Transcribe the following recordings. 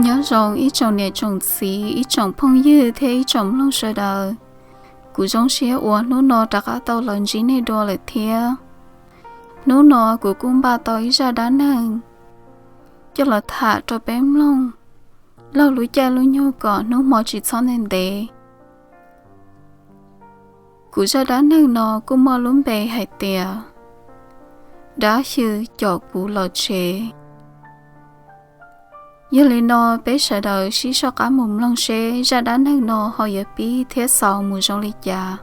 Nyob zoo ib tsoom niam tsoom txiv, ib tsoom phooj ywg thiab ib tsoom mloog sawv daws. Kuv zoo siab uas hnub no rov qab tau los ntsib nej dua lawm thiab. Hnub no kuv kuj npaj tau ib zaj dab neeg coj los tham rau peb mloog laug lub caij lub nyoog kom hnub hmo tsis txhob ntev ntev. Kuv zaj dab neeg no kuj muaj lub npe hais tias dab xyw com kuv los tsev. Yog li no peb sawv daws sib soj qab mus mloog seb zaj dab neeg no ho yuav pib thiab xaus mus zoo li cas.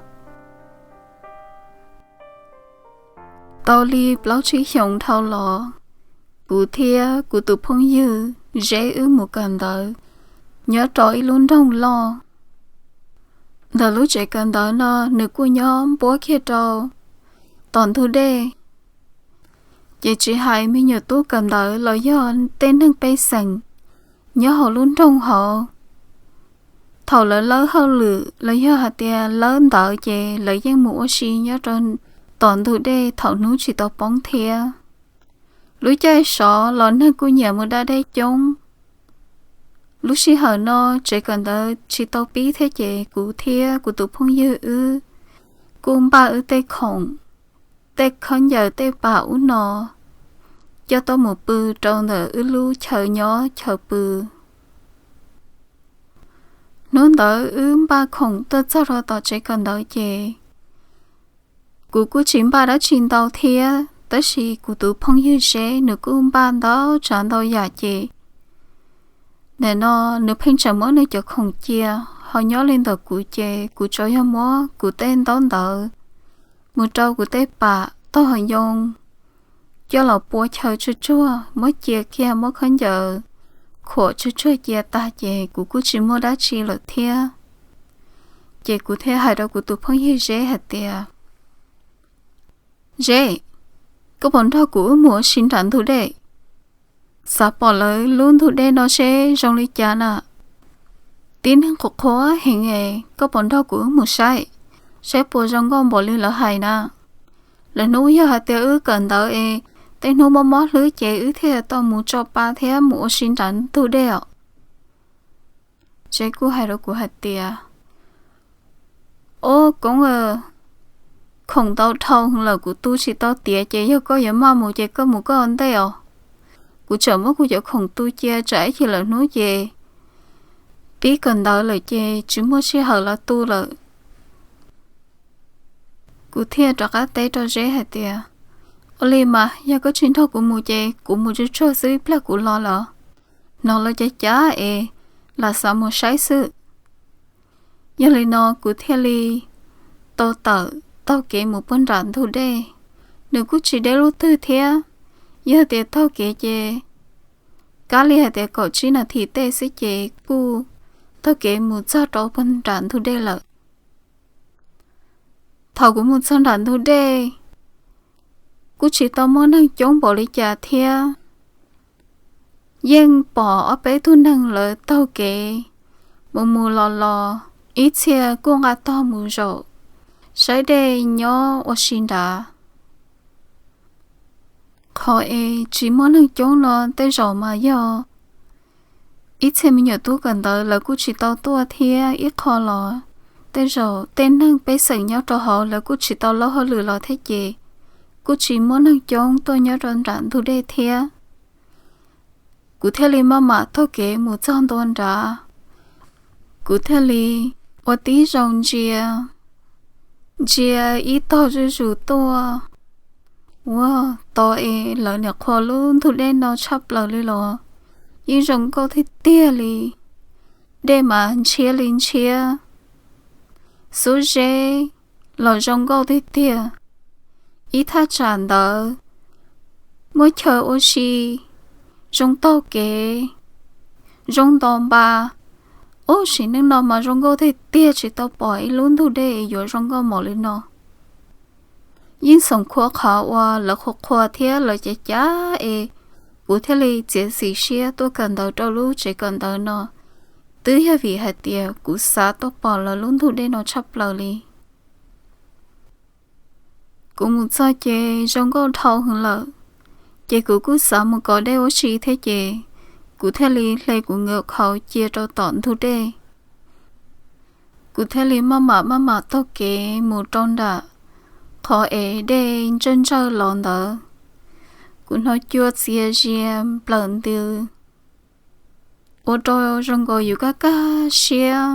Tau li plaub tsib xyoos dhau los, kuv thiab kuv tus phooj ywg Zeb wb mus kawm ntawv nyob rau ib lub nroog loj. Ntawm lub tsev kawm ntawv no nws kuj nyob npuab kiag rau tom ntug dej. Ces tsis hais me nyuam tub kawm ntawv los yog tej neeg pej xeem nyob hauv lub nroog hauv, thaum lawv lawb hauj lwm los yog hais tias lawb ntawv ces lawv yeej mus ua si nyob rau tom ntug dej thaum hnub tsis tau poob thiab. Lub caij sov los neeg kuj nyiam mus da dej coob. Lub sij hawm no tsev kawm ntawv tsis tau pib thiab ces kuv thiab kuv tus phooj ywg wb kuj npaj wb tej khoom, tej khaub ncaws tej pam ub no coj tuaj mus pw rau ntawm wb lub chaw nyob chaw pw. Hnub ntawd wb npaj khoom tuaj txog rau tom tsev kawm ntawv ces kuv kuj tsis npaj dab tsi ntau thiab, tab sis kuv tus phooj ywg Zeb nws kuj npaj ntau tsav ntau yam ces nim no nws pheej tseem muab nws cov khoom cia, ho nyob li ntawm kuv ces kuv tsuas yog muab kuv tej ntaub ntawv mus rau kuv tej pam taug hau yoo coj los pua chaw tsuag tsuag, muab cia kiag, muab khaub ncaws khuam tsuag tsuag cia tag ces kuv kuj tsis muaj dab tsi lawm thiab. Ces kuv thiaj hais rau kuv tus phooj ywg Zeb hais tias, Zeb, koj puas nrog kuv wb mus ua si nram ntug dej? Xav pom lawv lub ntug dej no seb zoo li cas na. Tib neeg qhuav qhuav heev es koj puas nrog kuv wb mus saib, saib puas zoo nkauj npaum li lawv hais na. Lwm hnub yog hais tias wb kawm ntawv es tej hnub mob mob hlwb ces wb thiaj tau mus tso pa thiab mus ua si nram ntug dej os. Zeb kuj hais rau kuv hais tias, Ob koob, khoom ntau dhau lawm kuv tu tsis tau tiav ces yog koj yuav maj mus ces koj mus koj ua ntej os. Kuv tseem muab kuv cov khoom tu cia tsam ib chim lwm hnub ces pib kawm ntawv lawm ces tsis muaj sij hawm los tu lawm. Kuv thiaj rov qab teb rau Zeb hais tias, Ua li mas yog koj tsis nrog kuv mus ces kuv mus tsuag tsuag xwb ib pliag kuv los lawm. Hnov lawv cav cav es lam xav mus saib xwb. Yog li no kuv thiaj li tau tawm taug kev mus puag nram ntug dej. Nws kuj tsis deb lub twg thiab, yog tias taug kev ces kab li hais tias kaum tsib nas this tej xwb ces kuj taug kev mus txog rau puag nram ntug dej lawm. Thaum kuv mus txog nram ntug dej, kuj tsis tau muaj neeg coob npaum li cas thiab. Yeej pom ob peb tug neeg lawv taug kev mus mus los los, ib txhia kuj nqa tog mus zaum saib dej nyob ua si nrad. Qhov es tsis muaj neeg coob no tej zaum mas yog ib txhia me nyuam tub kawm ntawv lawv kuj tsis tau tuaj thiab, ib qho los tej zaum tej neeg pej xeem nyob rau hauv lawv kuj tsis tau lawb hauj lwm los thiab ces kuj tsis muaj neeg coob tuaj nyob rau nram ntug dej thiab. Kuv thiaj li maj mam taug kev mus txog ntua nrad. Kuv thiaj li ua tib zoo ntsia, ntsia ib tog zuj zus tuaj. Ua tau es lawv niam qhuas lub ntug dej no tshaj plaws li los, yeej zoo nkauj tiag tiag li. Dej mas ntshiab li ntshiab, xub zeb los zoo nkauj tiag tiag. Ib thaj tsam ntawd muaj chaw ua si, zoo taug kev, zoo nto npa. Ub, sim neej no mas zoo nkauj tiag tiag, tsis tau pom ib lub ntug dej yuav zoo nkauj npaum li no. Yeej xoom khuav qhov uas lawv qhuas qhuas thiab lawv cav cav es kuv thiaj li txiav txim siab tuaj kawm ntawv rau lub tsev kawm ntawv no, twb yog vim hais tias kuv xav tuaj pom lawv lub ntug dej no tshaj plaws li. Kuv mus txog ces zoo nkauj dhau heev lawm, ces kuv kuj xav mus kov dej ua si thiab ces Kuv thiaj li hle kuv nkawm khau cia rau tom ntug dej. Kuv thiaj li maj mam maj mam taug kev mus rau nram qhov es dej ntsawj ntsawj los ntawd. Kuv hnov cua txias zias nplawm ntws, ua rau zoo nkaus yus kaj kaj siab,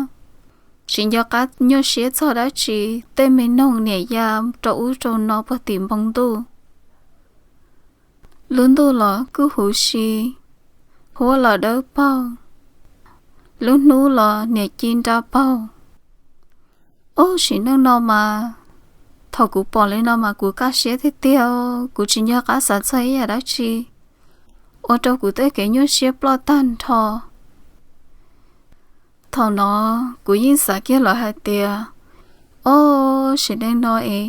tsis nco qab nyuaj siab txog dab tsi. Tej me noog niam ya rau ub rau no puag tim npoo ntuj. Lub ntuj los kuj huv si, huab los dawb paug, lub hnub los niam ci nra paug. Ub, sim neej no mas, thaum kuv pom li no mas kuv kaj siab tiag tiag, kuv tsis nco qab xav txog ib yam dab tsi, ua rau kuv tej kev nyuaj siab ploj tag nrho. Thaum no kuv yeej xav kiag lawm hais tias, ob, sim neej no es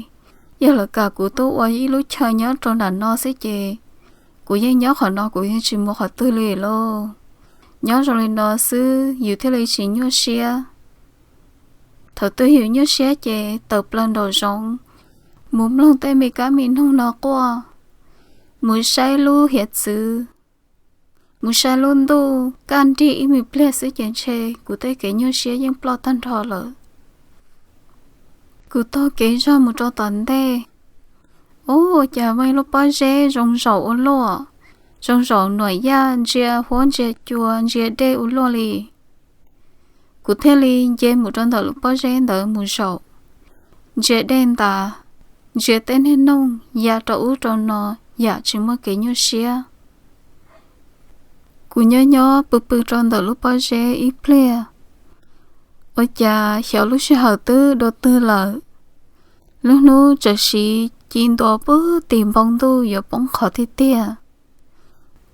yog lawv kam kuv tuaj ua ib lub chaw nyob rau nram no xwb ces kuv yeej nyob qhov no, kuv yeej tsis mus qhov twg li lauj. Nyob zoo li no xwb yus thiaj li tsis nyuaj siab. Thaum twg yus nyuaj siab ces tawm plaws nraum zoov, mus mloog tej me kab me noog no quaj, mus saib lub hiav txwv, mus saib lub ntuj kaj nrig ib me pliag xwb ces ntshe kuv tej kev nyuaj siab yeej ploj tag nrho lawm. Kuv taug kev zog mus rau tom ntej, ub, cas muaj ib lub pob zeb zoo zaum ua luaj, zoo zaum nuam yaj ntsia huab ntsia cua ntsia dej ua luaj li. Kuv thiaj li nce mus rau ntawm lub pob zeb ntawd mus zaum, ntsia dej ntas, ntsia tej niag noog ya rau ub rau no yam tsis muaj kev nyuaj siab. Kuv nyob nyob pw pw rau ntawm lub pob zeb ib pliag, ua cas xyov lub sij hawm twb dua twg lawm, lub hnub txawm siv ci ntua puag tim npoo ntuj yuav poob qho tiag tiag.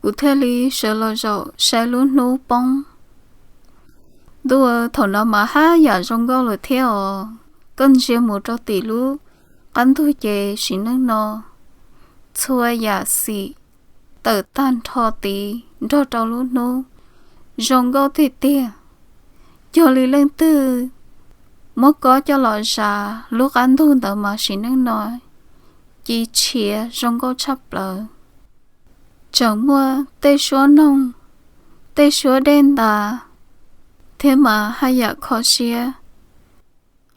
Kuv thiaj li sawv los zaum saib lub hnub poob. Ntuj, thaum no mas haj yam zoo nkauj lawm thiab os. Koj ntsia mus rau tim lub qab ntug ces sim neej no txhua yam xim tawm tag nrho tid nrog rau lub hnub, zoo nkauj tiag tiag. Cuag li leej twg muab kob coj los zas lub qab ntug ntawd mas sim neej no ci tshiav zoo nkauj tshaj plaws. Tseem muaj tej suab noog, tej suab dej ntas, thiab mas haj yam kho siab.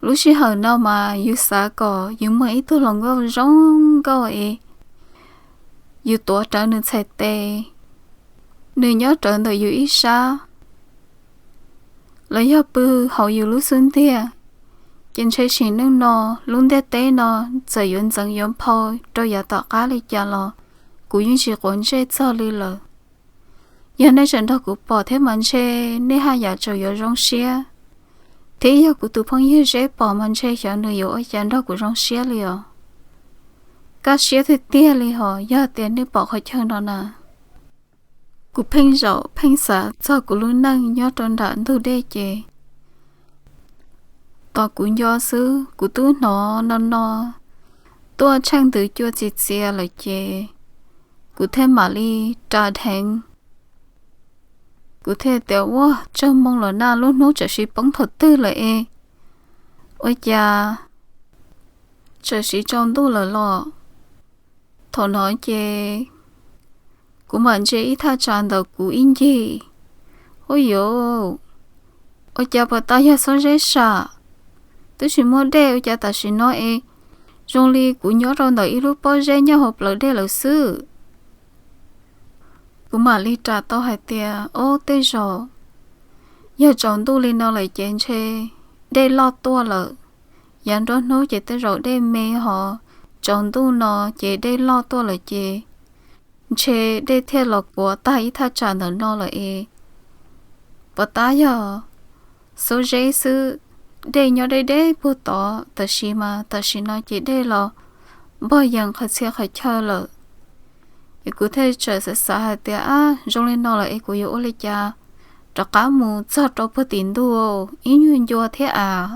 Lub sij hawm no mas yus xav kom yus muaj ib tug hluas nkauj zoo nkauj es yus tuav rawv nws txhais tes, nws nyob rawv ntawm yus ib sab, los yog pw hauv yus lub xub ntiag, ces ntshe sim neej no lub ntiaj teb no txawm yuav ntxeev yuav nphau rau yav tom qab li cas los kuv yeej tsis quav ntsej txog li lawm. Yog nej tseem nrog kuv pom thiab mas ntshe nej haj yam tseem yuav zoo siab, thiab yog kuv tus phooj ywg Zeb pom mas ntshe xyov nws yuav ua cas nrog kuv zoo siab li os. Kaj siab tiag tiag li hos yog tias nej pom qhov chaw no na. Kuv pheej zaum pheej xav txog kuv lub neej nyob rau nram ntug dej ces tos kuv nco xwb kuv twb hnov no no tuaj tsheej ntws cua txias txias lawm ces kuv thiaj mam li ras dheev. Kuv thiaj tias, ua tsaug moo los na, lub hnub txawm sis poob thaum twg lawm es, ua cas txawm sis tsaus ntuj lawm los. Thaum no ces kuv mam ntsia ib thaj tsam ntawm kuv ib ncig, ua yuav, ua cas puas tas yog xob zeb sam, twb tsis muaj dej ua cas tam sim no es zoo li kuv nyob rau ntawm ib lub pob zeb nyob hauv plawv dej lawm xwb. Kuv mam li ras tau hais tias, ob, tej zaum yog tsaus ntuj li no lawm ces ntshe dej loj tuaj lawm. Yav nruab hnub ces tej zaum dej me hos, tsaus ntuj no ces dej loj tuaj lawm ces ntshe dej thiaj los kuav tag ib thaj tsam ntawm no lawm es puas tab yog xob zeb xwb. Dej nyob deb deb puag tod tam sim mas tam sim no ces dej los npog yees qhov txhia qhov chaw lawm. Es kuv thiaj txawm xav xav hais tias, ab, zoo li no lawm es kuv yuav ua li cas rov qab mus txog rau puag tim ntuj ib nyuag ncua thiab av.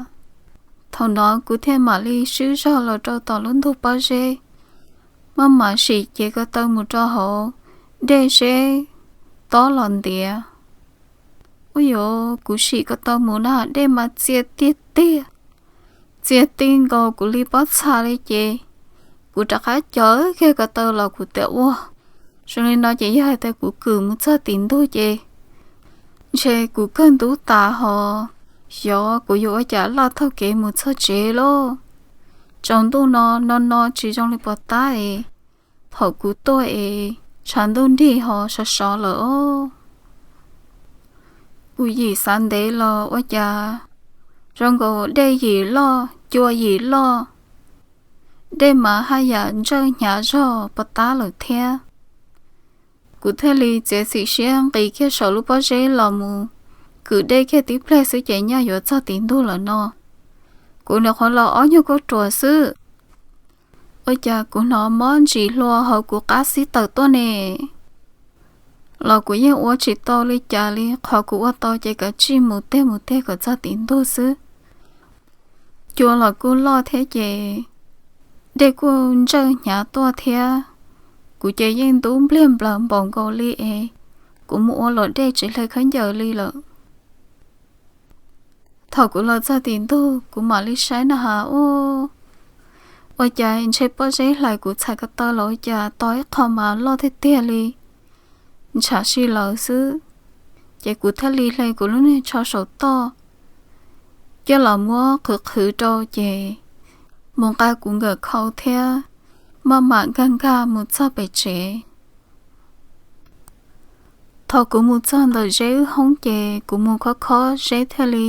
Thaum no kuv thiaj mam li swb zog los rau tom lub ntug pob zeb, maj mam sim cev ko taw mus rau hauv dej seb tob los ntiav. Ua yuav kuv sim ko taw mus na dej mas txias tiag tiag, txias ti nkaus kuv li pob txha li ces kuv rov qab cov kiag ko taw los kuv tias, ua, zoo li no ces yog hais tias kuv kwm mus txog tim ntug ces Ntshe kuv kawg ntub tas hos, xyov kuv yuav ua cas laj taug kev mus txog tsev lauj. Tsaus ntuj no no no tsis zoo li puas tab es, thaum kuv tuaj es tshav ntuj nrig hos sov sov lawm os. Kuv yim xav ntev los ua cas zoo nkaus dej yim loj cua yim loj, dej mas haj yam ntsawj hnyav zog puas tab lawm thiab. Kuv thiaj li txiav txim siab nqis kiag saum lub pob zeb los mus kwm dej kiag tib pliag xwb ces nyaj yuav txog tim ntug lawm no. Kuv nyuam qhuav los ob nyuag kauj ruam xwb, ua cas kuv hnov mob ntsim hlua hauv kuv qab xib tawm tuaj ne. Los kuv yeej ua tsis tau li cas li, qhov kuv ua tau ces kav tsij mus tiag mus tiag kom txog tim ntug xwb. Cua los kuj loj thiab ces dej kuj ntsawj hnyav tuaj thiab. Kuv ces yeej ntub npliag nplaws npaum nkaus li es kuv mus ua luam dej tsis hle khaub ncaws li lawm. Thaum kuv los txog tim ntug kuv mam li saib na has, ua cas ntshe pob zeb hlais kuv txhais ko taw los ua cas to ib qho mas loj tiag tiag li, ntshav si lawm xwb. Ces kuv thiaj li hle kuv lub niag tsho saum toj coj los muab qhwv qhwv rau ces mus nqa kuv nkawm khau thiab maj mam nkag nkag mus txog pem tsev. Thaum kuv mus txog ntawm Zeb wb hoob ces kuv mus khob khob Zeb thiaj li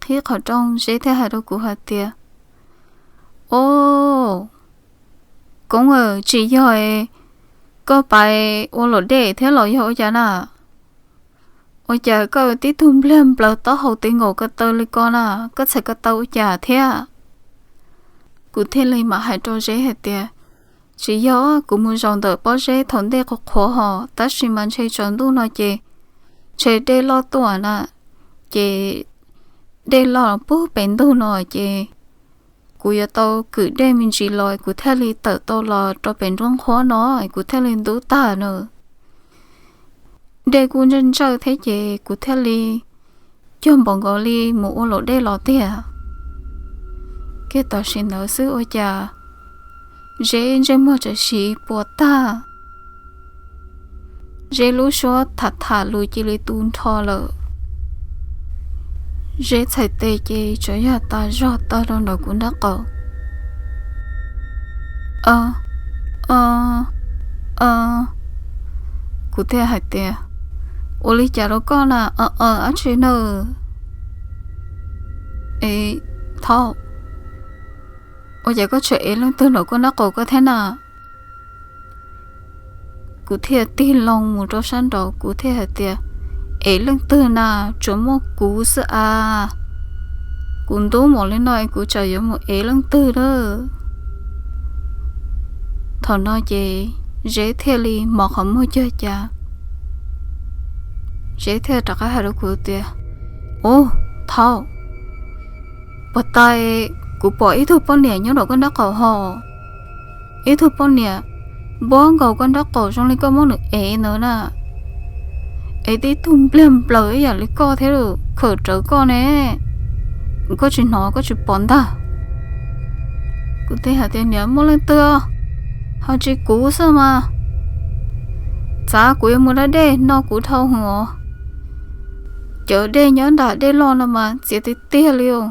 qhib qhov rooj, Zeb thiaj hais rau kuv hais tias, Au, Koob aw, tsis yog es koj pais ua luam dej thiab los yog ua cas na? Ua cas koj tib tug npliag nplaws taub hau tis nkaus ko taw li ko na, koj txhais ko taw ua cas thiab? Kuv thiaj li mam hais rau Zeb hais tias, Tsis yog, kuv mus zaum ntawm pob zeb thaum ntej qhuav qhuav hos, tab sis mas ntshe tsaus ntuj no ces ntshe dej loj tuaj na, ces dej loj puag pem ntug no ces kuv yuav tau kwm dej me ntsis los kuv thiaj li tawm tau los rau pem nruab nqhuab no, kuv thiaj li ntub tag na. Dej kuj ntsawj ntsawj thiab ces kuv thiaj li cuag npaum nkaus li mus ua luam dej los tiag. Kiag tam sim ntawd xwb ua cas Zeb ntsej muag tsam siv puas tag, Zeb lub suab tham tham lus cia li tu nrho lawm. Zeb txhais tes ces tsuas yog tas zog tawg rau ntawm kuv nraub qaum. Kuv thiaj hais tias, Ua li cas rau koj na, dab tsi na? E, thaub, ua cas koj tseem ev leej twg nraum koj nraub qaum koj thiab na? Kuv thiaj tig loo mus rau sab nraud kuv thiaj hais tias, Ev leej twg na, tsuas muaj kuv xwb as. Kuv ntub npaum li no es kuv tsam yuav mus ev leej twg lawm. Thaum no ces Zeb thiaj li mos qhov muag cuag cas, Zeb thiaj rov qab hais rau kuv tias, Ub, thaub, puas tas kuv pom ib tug poj niam nyob nraum koj nraub qaum hos. Ib tug poj niam npuab nkaus koj nraub qaum zoo li koj muab nws ev ntawd na. Ev tib tug npliag nplaws ib yam li koj thiab, khawm rawv koj ne. Koj tsis hnov koj tsis pom ntag. Kuv thiaj hais tias, Niam, muaj leej twg, ho tsis kuv xwb mas. Txav kuv yuav mus da dej no kuv dhau hwv os. Cov dej nyob nram dej loj no mas txias tiag tiag li os.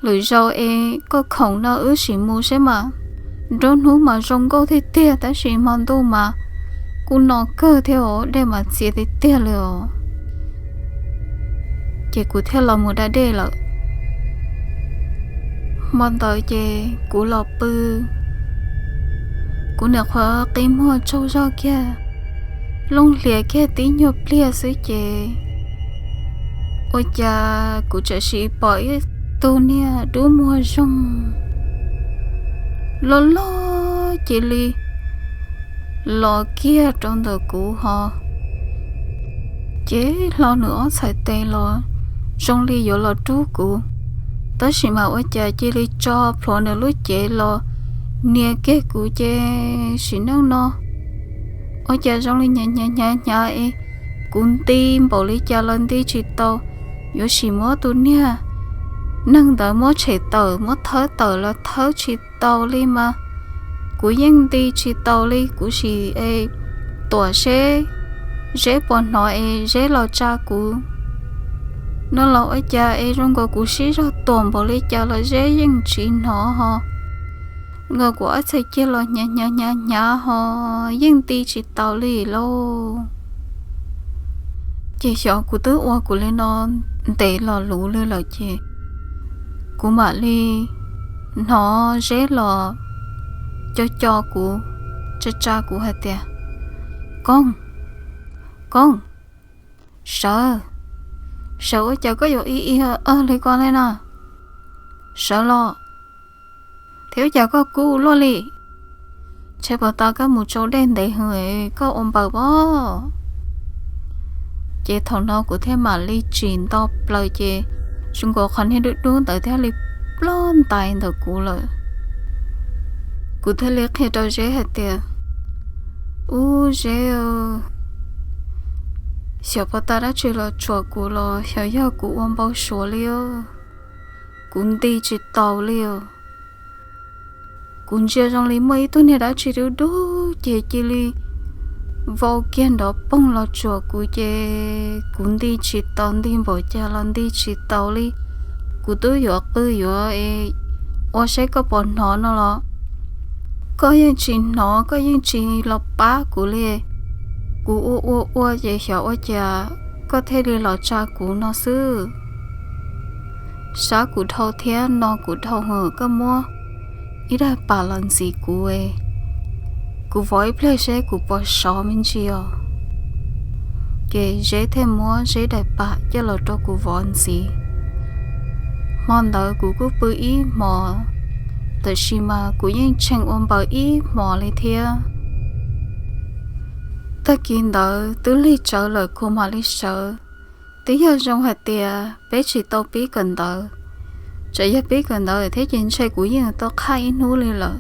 Lwm zaus es koj khoom no wb sim mus seb mas. Nruab hnub mas zoo nkauj tiag tiag tab sis hmo ntuj mas kuj no kawg thiab os, dej mas txias tiag tiag li os. Ces kuv thiaj los mus da dej lawm. Hmo ntawd ces kuv los pw, kuv nyuam qhuav qi muag tsaug zog kiag, looj hlias kiag tib nyuag pliag xwb ces ua cas kuv tsam sim pom ib tug niag dub muag zoo loj loj cia li los kiag rau ntawm kuv hos. Ces hlo nws ob txhais tes los zoo li yuav los rub kuv, tab sis mas ua cas cia li tso plhuav nws lub cev los nias kiag kuv ces sim neej no ua cas zoo li hnyav hnyav hnyav hnyav es kuv nti npaum li cas los nti tsis tau. Yuav sim muab tus niag neeg ntawd muab tshem tawm muab thawb tawm los thawb tsis tau li mas kuv yeej nti tsis tau li. Kuv sim es tuam seb Zeb puas hnov es Zeb los tsa kuv no los ua cas es zoo nkaus kuv sib zog tuam npaum li cas los Zeb yeej tsis hnov ho. Nkaus kuv ob txhais ceg los hnyav hnyav hnyav hnyav ho yeej nti tsis tau li lauj. Ces xyov kuv twb ua kuv li no ntev los luv li lawm ces kuv mam li hnov Zeb los co co kuv, tsa tsa kuv hais tias, Koob, Koob, sawv, sawv, ua cas koj yuav ib ib ag li ko li na? Sawv los, thiab ua cas koj kub luaj li? Ntshe puas tas koj mus tsau dej ntev heev koj ua npaws pob. Ces thaum no kuv thiaj mam li tsim nto plaws ces zoo nkaus qhov niag dub dub ntawd thiaj li ploj ntais ntawm kuv lawm. Kuv thiaj li qhia rau Zeb hais tias, Ub Zeb, xyov puas tas dab tsi los tsuam kuv los xyov yog kuv ua npau suav li os, kuv nti tsis taus li os. Kuv ntsia zoo li muaj ib tug niag dab tsi dub dub ces cia li vau kiag nrov poog los tsuam kuv ces kuv nti tsis taus, nti npaum cas los nti tsis taus li. Kuv twb yuav qw yuav ua saib koj puas hnov no los koj yeej tsis hnov, koj yeej tsis los pab kuv li. Kuv ua ua ua ces xyov ua cas koj thiaj li los tsa kuv no xwb. Sab kuv dhau thiab no kuv dhau heev, koj muab ib daim pam los ntxiv kuv, kuv vov ib pliag seb kuv puas sov me ntsis os. Ces Zeb thiaj muab Zeb daim pam coj los rau kuv vov ntxiv. Hmo ntawd kuv kuj pw ib hmos, tab sis mas kuv yeej tshee ua npaws ib hmos li thiab. Tag kis ntawd twb lig tsawv lawm kuv mam li sawv. Twb yog zoo hais tias peb tsis tau pib kawm ntawv, txawm yog pib kawm ntawv thiab ces ntshe kuv yeej tau qhaj ib hnub li lawm.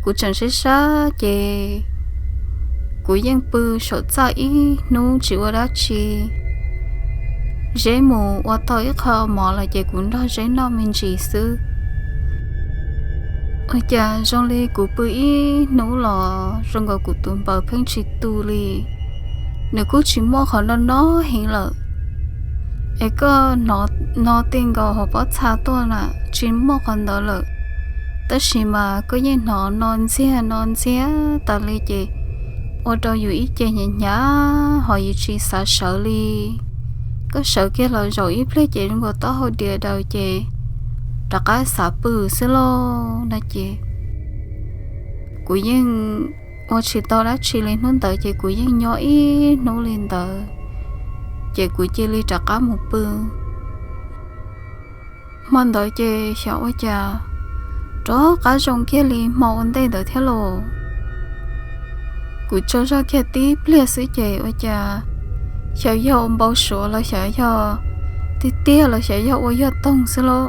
Kuv tseem sab sab ces kuv yeej pw saum txaj ib hnub tsis ua dab tsi. Zeb mus ua tau ib qho mov lawm ces kuv nrog Zeb noj me ntsis xwb. Ua cas zoo li kuv pw ib hnub los zoo nkaus kuv tus npaws pheej tsis tu li. Nws kuj tsis muaj qhov no no heev lawm, es koj hnov no ti nkaus hauv pob txha tuaj na, tsis muaj qhov ntawd lawm. Tab sis mas koj yeej hnov no ntxiag no ntxiag tas li ces ua rau yus ib ce hnyav hnyav ho yus tsis xav sawv li. Koj sawv kiag los zaum ib pliag ces zoo nkaus taub hau diav daws ces rov qab xav pw xwb lauj no ces kuv yeej ua tsis tau dab tsi li. Hnub ntawd ces kuv yeej nyob ib hnub li ntawd, ces kuv cia li rov qab mus pw. Hmo ntawd ces xyov ua cas rov qab zoo kiag li hmo ua ntej ntawd thiab lauj. Kuv tsaug zog kiag tib pliag xwb ces ua cas xyov yog ua npau suav los xyov yog tiag tiag los xyov yog ua yog toog xwb lauj.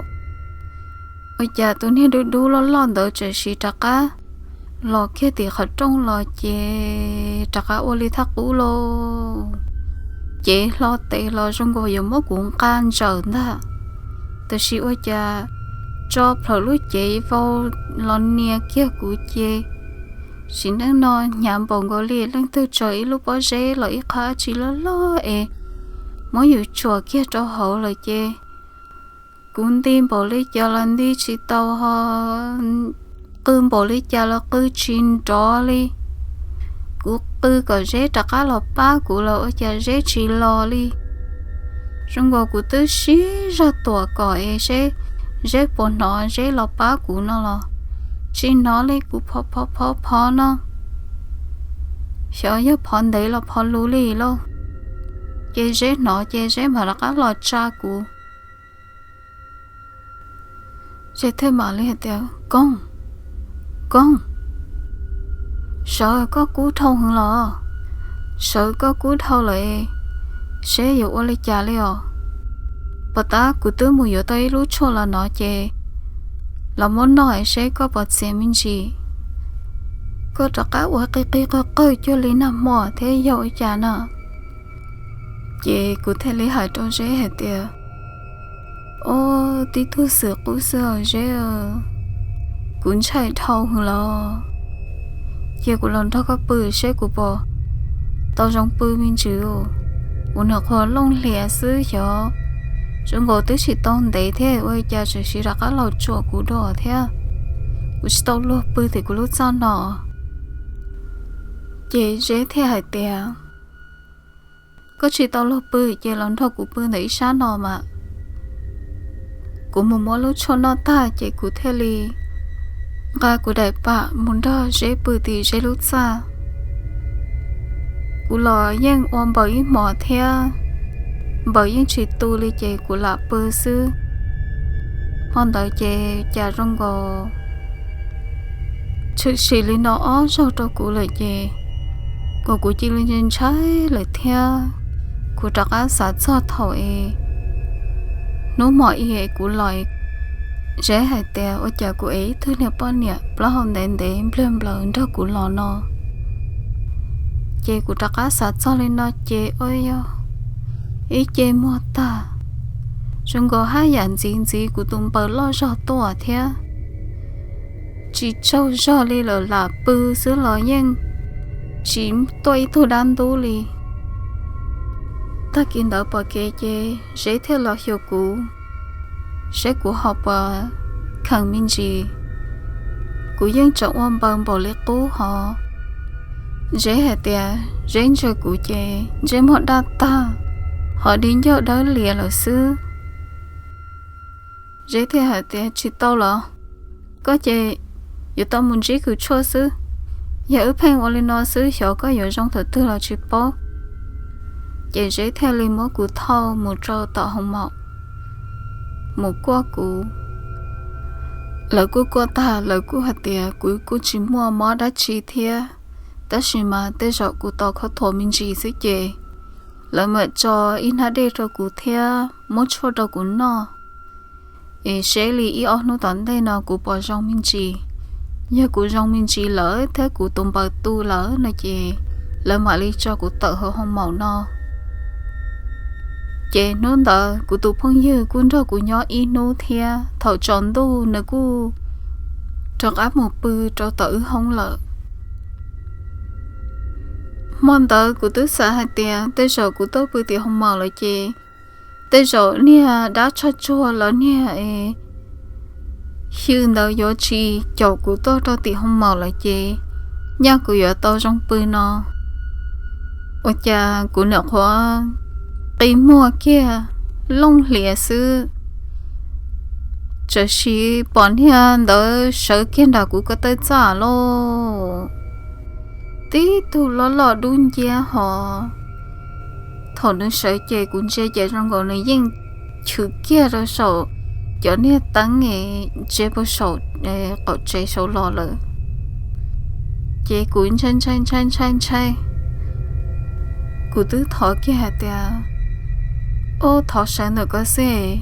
Ua cas tus niag dub dub loj loj ntawd tseem sim rov qab los kiag tim qhov rooj los ces rov qab ua li thaj qub lauj. Cev hlo tes los zoo nkaus yuav muab kuv nqa ntsaws ntag, tab sis ua cas tso plhaws lub cev vau los nias kiag kuv ces sim neej no hnyav npaum nkaus li leej twg tsaws ib lub pob zeb los ib qho dab tsi loj loj es muab yus tsuam kiag rau hauv lawm ces kuv nti npaum li cas los nti tsis tau ho, qw npaum li cas los qw tsis nrov li. Kuv qw kom Zeb rov qab los pab kuv los ua cas Zeb tsis los li. Zoo nkaus kuv twb sib zog tuam kom es seb Zeb puas hnov Zeb los pab kuv no los tsis hnov li. Kuv phov phov phov phov no, xyov yog phov ntev los phov luv li lauj. Ces Zeb hnov ces Zeb mam rov qab los tsa kuv. Zeb thiaj mam li hais tias, Koob, Koob, sawv, koj kub dhau heev los? Sawv, koj kub dhau lawm, seb yuav ua li cas li os? Puas tab kuv twb mus yuav tau ib lub tshuaj los no ces los muab noj seb koj puas txias me ntsis. Koj rov qab ua qig qig qawg qawg cuag li nag hmo thiab yog ua cas na? Ces kuv thiaj li hais rau Zeb hais tias, Ob, tib tug xwm qub xwb os Zeb, kuv ntshai dhau heev los. Cia kuv los nrog koj pw seb kuv puas tau zoo pw me ntsis. Kuv nyuam qhuav looj hlias xwb xyov, zoo nkaus twb tsis tau ntev thiab ua cas tseem siv rov qab los tsuam kuv dua thiab. Kuv tsis tau luag pw tim kuv lub txaj no. Ces Zeb thiaj hais tias, koj tsis tau luag pw ces los nrog kuv pw ntawm ib sab no mas. Kuv mus muab lub tshuaj noj tag ces kuv thiaj li nqa kuv daim pam mus nrog Zeb pw tim Zeb lub txaj. Kuv los yeej ua npaws ib hmos thiab, npaws yeej tsis tu li ces kuv lam pw xwb. Hmo ntawd ces cas zoo nkaus tshwm sim li no ob zaug rau kuv lawm ces kuv, kuv cia li ntshai lawm thiab. Kuv rov qab xav txog thaum es hnub hmo ib kuv los, Zeb hais tias ua cas kuv ev ib tug niag poj niam plaub hau ntev ntev nplawg nplaws nrog kuv los no. Ces kuv rov qab xav txog li no ces ua yog ib ce muag tag, zoo nkaus haj yam ntxiv ntxiv kuv tus npaws loj zog tuaj thiab. Tsis tsaug zog li lawm, lam pw xwb los yeej tsis tuaj ib tug dab ntub li. Tag kis ntawd pom kev ces Zeb thiaj los xyuas kuv, saib kuv ho puas kheev me ntsis. Kuv yeej tseem ua npaws npaum li qub hos. Zeb hais tias Zeb ntsia kuv ces Zeb muag daj tag, ho di ncauj dawb lias lawm xwb. Zeb thiaj hais tias tsis tau los, koj ces yuav tau mus ntsib kws tshuaj xwb. Yog wb pheej ua li no xwb xyov koj yuav zoo thaum twg los tsis paub. Ces Zeb thiaj li muab kuv thauj mus rau tom hoo maum, mus kuaj kuv. Lawv kuj kuaj tag, lawv kuj hais tias kuv kuj tsis muaj mob dab tsi thiab, tab sis mas tej zaum kuv tos khov thuas me ntsis xwb ces lawv mam tso ib hnab dej rau kuv thiab muab tshuaj rau kuv noj, es seb li ib ob hnub tom ntej no kuv puas zoo me ntsis. Yog kuv zoo me ntsis lawm thiab kuv tus npaws tu lawm no ces lawv mam li tso kuv tawm hauv hoo maum no. Ces hnub ntawd kuv tus phooj ywg kuj nrog kuv nyob ib hnub thiab, thaum tsaus ntuj nws kuj rov qab mus pw rau tom wb hoob lawm. Hmo ntawd kuv twb xav hais tias tej zaum kuv tuaj pw tim hoo maum lawm ces tej zaum niag dab tsog tsuag los niag xyw ntawd yuav tsis caum kuv tuaj rau tim hoo maum lawm ces nyaj kuv yuav tau zoo pw no. Ua cas kuv nyuam qhuav qi muag kiag looj hlias xwb, tsawm sim pom niag ntawd sawv kiag nram kuv ko taw txaj lauj. Tib tug loj loj dub nciab hos. Thaum nws sawv ces kuv ntsia ces zoo nkaus nws yeej chwv kiag rau saum cov niag teeb es ntsia puag saum qaum tsev saud los lawm. Ces kuv ntshai ntshai ntshai ntshai ntshai, kuv twb thov kiag hais tias, Ub, thov sawv ntawm ko xwb,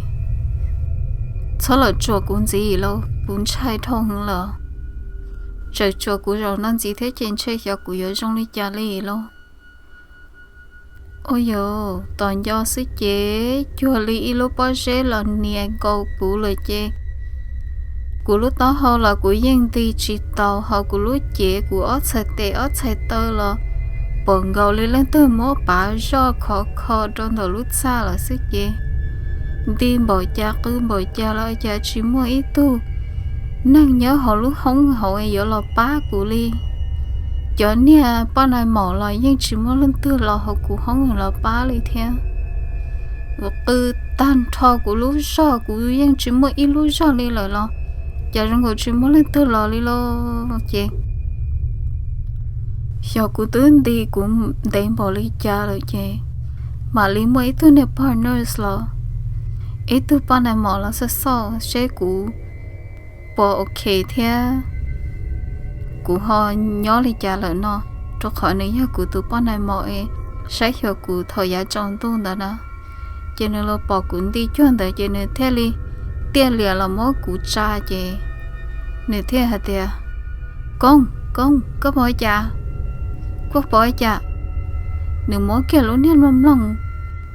txhob lam tsuam kuv ntxiv lauj, kuv ntshai dhau heev lawm. Txawm tsuam kuv zaum no ntxiv thiab ces ntshe xyov kuv yuav zoo li cas li lauj. Ua yog tos nco xwb ces cuag li ib lub pob zeb los nias nkaus kuv lawm ces kuv lub taub hau los kuv yeej nti tsis taus, hos kuv lub cev, kuv ob txhais tes ob txhais taw los pom nkaus li leej twg muab pav zoj khov kho rau ntawm lub txaj lawm xwb ces nti npaum cas qw npaum cas los cas tsis muaj ib tug neeg nyob hauv lub hoob hauv yuav los pab kuv li. Cov niag poj nais maum los yeej tsis muaj leej twg los hauv kuv hoob los pab li thiab. Kuv qw tag nrho kuv lub zog, kuv yeej tsis muaj ib lub zog li lawm los cas zoo nkaus tsis muaj leej twg los li lauj. Ces xyov kuv twb nti kuv ntev npaum li cas lawm ces mam li muaj ib tug niag pog nurse los, ib tug poj nais maum los xauj xauj seb kuv puas ok thiab kuv ho nyob li cas lawm no, rau qhov nws yog kuv tus poj nais maum es saib xyuas kuv thaum yav tsaus ntuj ntawd na. Ces nws los pom kuv nti cuag ntawd ces nws thiaj li tiaj lias los muab kuv tsa ces nws thiaj hais tias, Koob, Koob, koj pom cas? Koj pom cas? Nws muab kiag lub niag mloog mloog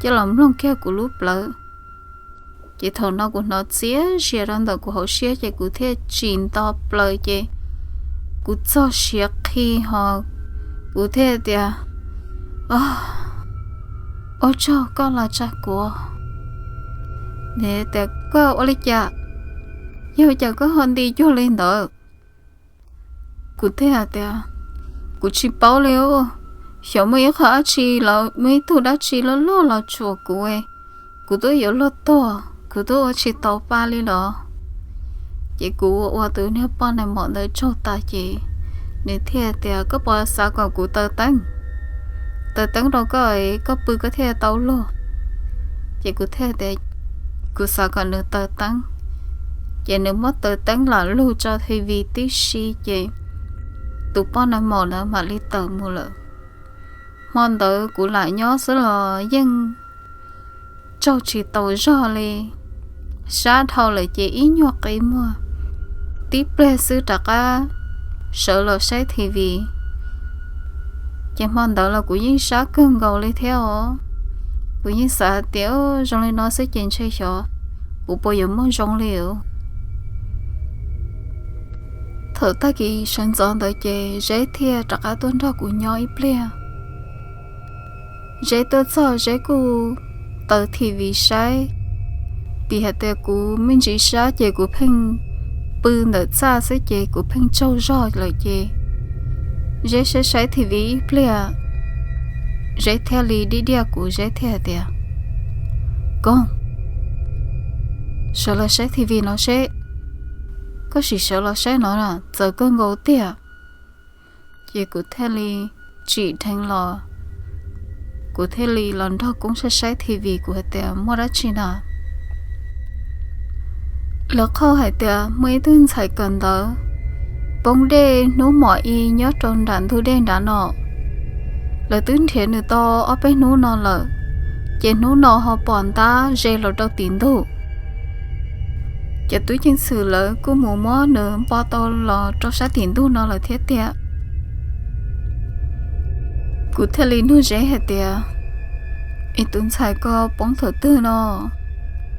coj los mloog kiag kuv lub plawv. Ces thaum no kuv hnov txias zias rau ntawm kuv hauv siab ces kuv thiaj tsim nto plaws ces kuv txog siav qhi hos kuv thiaj tias, Ua tsaug koj los tsa kuv. Nws tias, Koj ua li cas? Yog cas koj ho nti cuag li ntawd? Kuv thiaj hais tias, Kuv tsis paub li. Xyov muaj ib qho dab tsi los muaj ib tug dab tsi loj loj los tsuam kuv, kuv twb yuav luag tuag, kuv twb ua tsis tau pa li los. Ces kuv ua tus niag poj niam mom ntawd tsaug tas ces nws thiaj tias, Koj puas xav kom kuv taws teeb? Taws teeb rau koj, koj pw koj thiaj tau luag. Ces kuv thiaj tias, Kuv xav kom nws taws teeb. Ces nws muab taws teeb lam lug tso T V tib si ces tus poj niam mom ntawd mam li tawm mus lawm. Hmo ntawd kuv lam nyob xwb los yeej tsaug tsis tau zog li. Sab dhau lawm ces ib nyuag qi muag tib pliag xwb rov qab sawv los saib T V. Ces hmo ntawd los kuv yeej sab kawg nkaus li thiab os. Kuv yeej xav hais tias zoo li no xwb ces ntshe xyov kuv puas yuav muaj zoo li. Thaum tag kis sawv ntxov ntawd ces Zeb thiaj rov qab tuaj nrog kuv nyob ib pliag. Zeb tuaj txog Zeb kuj taws T V saib, vim hais tias kuv me ntsis sab ces kuv pheej pw ntawm txaj xwb ces kuv pheej tsaug zog lawm ces Zeb saib saib T V ib pliag, Zeb thiaj li diaj diaj kuv, Zeb thiaj hais tias, Koob, sawv los saib T V no seb. Koj sim sawv los saib no, txawv kawg nkaus tiag. Ces kuv thiaj li tsim dheev los, kuv thiaj li los nrog Koob saib saib T V, kuv hais tias, Muaj dab tsi na? Lawv qhau hais tias muaj ib tug ntxhais kawm ntawv poob dej hnub mos i nyob rau nram ntug dej nrad no. Lawv twb nrhiav nws tau ob peb hnub no lawm, ces hnub no ho pom ntab ze los rau tim ntug. Ces tub ceev xwm lawv kuj mus muab nws npo tau los rau sab tim ntug no lawm thiab tiag. Kuv thiaj li nug Zeb hais tias, Es tus ntxhais ko poob thaum twg no,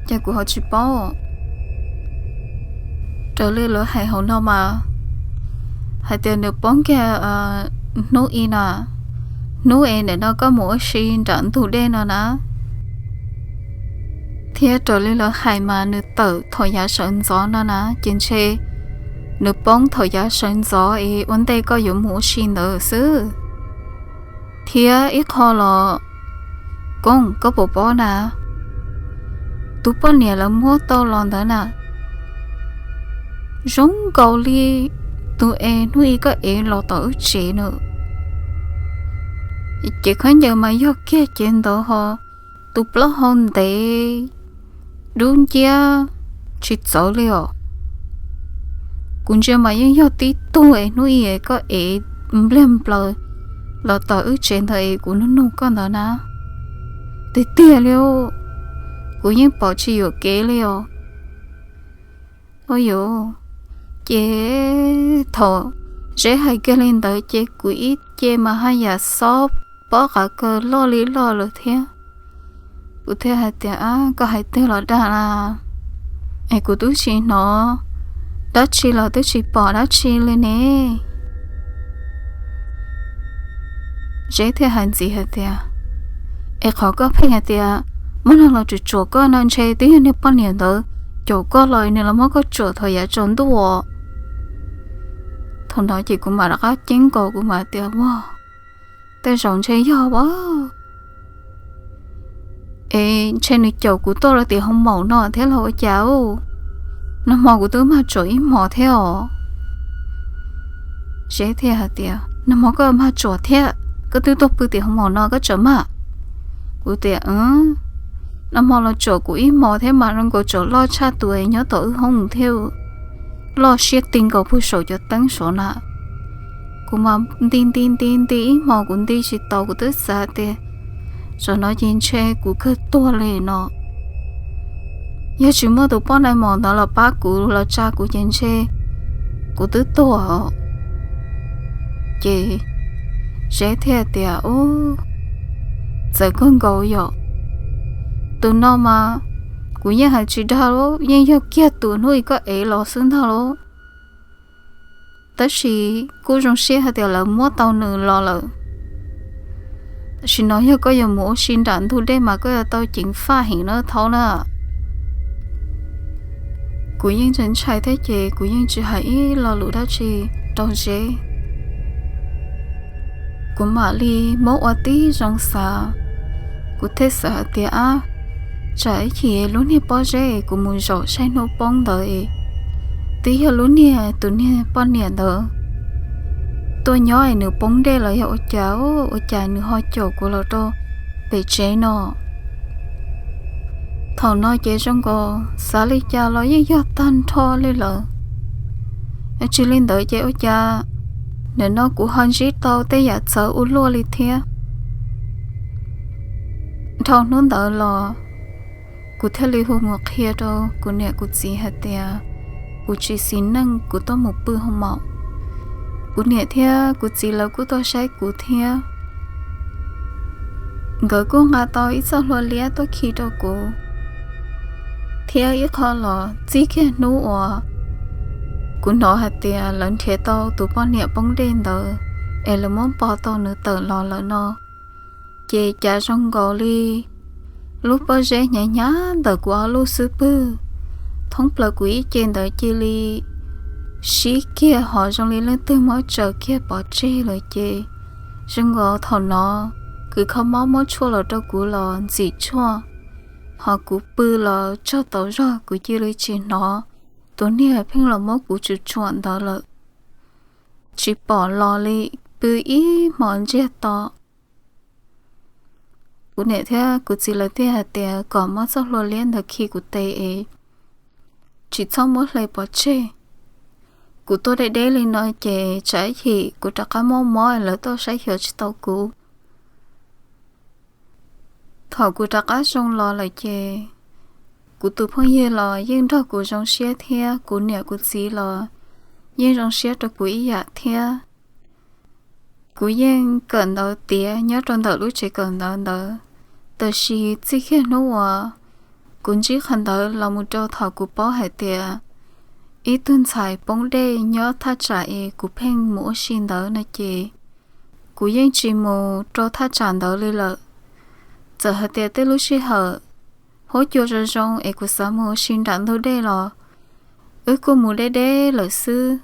ces kuv ho tsis paub. Raws li lawv hais hauv no mas hais tias nws poob kiag hnub i na, hnub es nim no koj mus ua si nram ntug dej no na. Thiab raws li lawv hais mas nws tawm thaum yav sawv ntxov no na, ces ntshe nws poob thaum yav sawv ntxov es ua ntej koj yuav mus ua si ntawd xwb. Thiab ib qho los, Koob, koj puas paub na, tus poj niam lawv muab tau los ntawd na, zoo nkaus li tus es hnub i koj ev los tom wb tsev na. Ces khaub ncaws mas yog kiag cev ntawd ho, tus plaub hau ntev dub nciab tsis txawv li os. Kuv ntsia mas yeej yog tib tug es hnub i koj ev npliag nplaws los tom wb tsev ntawd es kuv nug nug koj ntawd na. Tiag tiag li, kuv yeej pom tsis yuam kev li os. Ua yuav, ces thaum Zeb hais kiag li ntawd ces kuv ib ce mas haj yam xob pob qav kaws loj li loj lawm thiab. Kuv thiaj hais tias, Koj hais twg los dag na, es kuv twb tsis hnov dab tsi los twb tsis pom dab tsi li ne. Zeb thiaj hais ntxiv hais tias, Es qhov koj pheej hais tias muaj neeg los tsuam tsuam koj no ntshe twb yog niag poj niam ntawd caum koj los nws los muab koj tsuam thaum yav tsaus ntuj os. Thaum no ces kuv mam rov qab ceeb nkaus kuv mam tias, Ua, tej zaum ntshe yog a. Es ntshe nws caum kuv tuaj rau tim hoo maum no thiab los ua cas? Nag hmo kuv twb mag tsuam ib hmos thiab os. Zeb thiaj hais tias, Nag hmo koj mag tsuam thiab, koj twb tuaj pw tim hoo maum no koj tseem mag? Kuv tias, Nag hmo los tsuam kuv ib hmos thiab mas zoo nkaus tsuam loj tshaj tus nyob tom wb hoob thiab, loj siab ti nkaus puag saum cov teeb saud na. Kuv mas nti nti nti nti ib hmos kuv nti tsis tau, kuv twb xav tias, Zaum no ces ntshe kuv kawg tuag li no. Yog tsis muaj tus poj niam mom ntawd los pab kuv los tsa kuv ces ntshe kuv twb tuag os. Ces Zeb thiaj tias, Ub, txawv kawg nkaus yom. Tus no mas kuv yeej hais tsis dag lauj, yeej yog kiag tus hnub i koj ev los xwb ntag lauj. Tab sis kuj zoo siab hais tias lawv muab tau nws los lawm. Tam sim no yog koj yuav mus ua si nram ntug dej mas koj yuav tau ceev faj heev na thaub na. Kuv yeej ntshai ntshai thiab ces kuv yeej tsis hais ib lo lus dab tsi rau Zeb. Kuv mam li muab ua tib zoo xav, kuv thiaj xav hais tias, ab, tsam ib chim lub niag pob zeb kuv mus zaum saib hnub poob ntawd, twb yog lub niag tus niag poj niam ntawd tuaj nyob es nws poob dej los yog ua cas, ua cas nws ho caum kuv los rau pem tsev no. Thaum no ces zoo nkaus xav li cas los yeej yog tag nrho li lawm. Tsis li ntawd ces ua cas nim no kuv ho ntsib tau tej yam txawv ua luaj li thiab. Dhau hnub ntawd los kuv thiaj li hu mus qhia rau kuv niam kuv txiv hais tias kuv tsis xis neej, kuv tuaj mus pw hoo maum. Kuv niam thiab kuv txiv lawv kuj tuaj saib kuv thiab. Nkawd kuj nqa tau ib txoj hlua liab tuaj khi rau kuv, thiab ib qho los txij kiag hnub uas kuv hnov hais tias lawv nrhiav tau tus poj niam poob dej ntawd es lawv muab npo tau nws tawm los lawm no, ces cas zoo nkaus li lub pob zeb hnyav hnyav ntawm kuv ob lub xub pwg, thoob plaws kuv ib ce ntawd cia li sib kiag hos zoo li leej twg muab tsaws kiag pov tseg lawm ces zoo nkaus thaum no kws kho mob muab tshuaj los rau kuv los ntxim tshuaj, hos kuv pw los tsaug tau zog kuv cia li tsis hnov tus niag pheej los muab kuv tsuam tsuam ntawd lawm. Tsis pom los li, pw ib hmos ntsiag to. Kuv niam thiab kuv txiv lawv thiaj hais tias kom muab txoj hlua liab ntawd khi kuv tes es tsis txhob muab hle pov tseg. Kuv tuaj deb deb li no ces tsam ib chim kuv rov qab mob mob lawv tuaj saib xyuas tsis tau kuv. Thaum kuv rov qab zoo los lawm ces kuv tus phooj ywg los yeej nrog kuv zoo siab thiab kuv niam kuv txiv los yeej zoo siab rau kuv ib yam thiab. Kuv yeej kawm ntawv tiav nyob rau ntawm lub tsev kawm ntawv ntawd, tab sis txij kiag hnub uas kuv ntsib qhov ntawd los mus rau thaum kuv paub hais tias ib tug ntxhais poob dej nyob thaj tsam es kuv pheej mus ua si ntawd no ces kuv yeej tsis mus rau thaj tsam ntawd li lawm. Txawm hais tias tej lub sij hawm huab cua zoo zoo es kuv xav mus ua si nram ntug dej los wb kuj mus deb deb lawm xwb.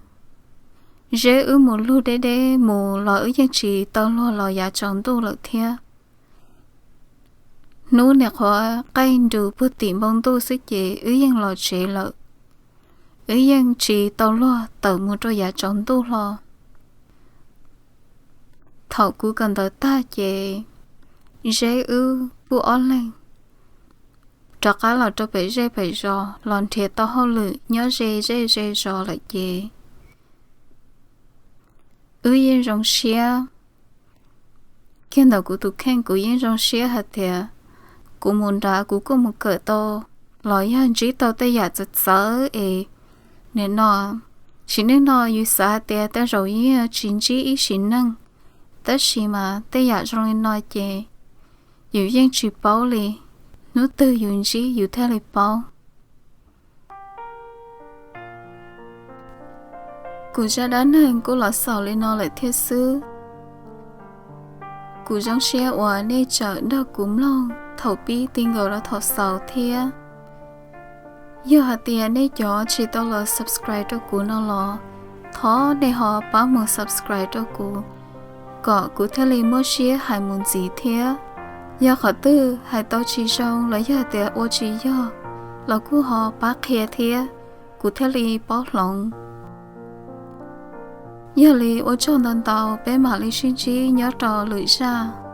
Zeb wb mus lug deb deb mus los wb yeej tsis tau luag los yav tsaus ntuj lawm thiab. Hnub niam qhuav qaij nrus puag tim npoo ntuj xwb ces wb yeej los tsev lawm. Wb yeej tsis tau luag tawm mus rau yav tsaus ntuj hlo. Thaum kuv kawm ntawv tag ces Zeb wb kuj ob leeg rov qab los rau pem zej pem zos los nrhiav tau hauj lwm nyob ze zej ze zos lawm ces wb yeej zoo siab. Kiag ntawm kuv tus kheej kuv yeej zoo siab hais tias kuv mus nrad kuv kuj mus kawm tau los yog ntsib tau tej yam txawv txawv es nim no, sim neej no yus xav hais tias tej zaum yeej tsis ntsib ib sim neej, tab sis mas tej yam zoo li no ces yus yeej tsis paub li, hnub twg yus ntsib yus thiaj li paub. Kuv zaj dab neeg kuj los xaus li no lawm thiab xwb. Kuv zoo siab uas nej tseem nrog kuv mloog thaum pib ti nkaus rau thaum xaus thiab. Yog hais tias nej cov tsis tau los subscribe rau kuv no los, thov nej ho pab mus subscribe rau kuv, kom kuv thiaj li muaj siab hais mus ntxiv thiab. Yog qhov twg hais tau tsis zoo los yog tias ua tsis yog los kuj ho pab qhia thiab, kuv thiaj li paub hloov. Yog li ua tsaug ntau ntau, peb mam li sib ntsib nyob rau lwm zaj.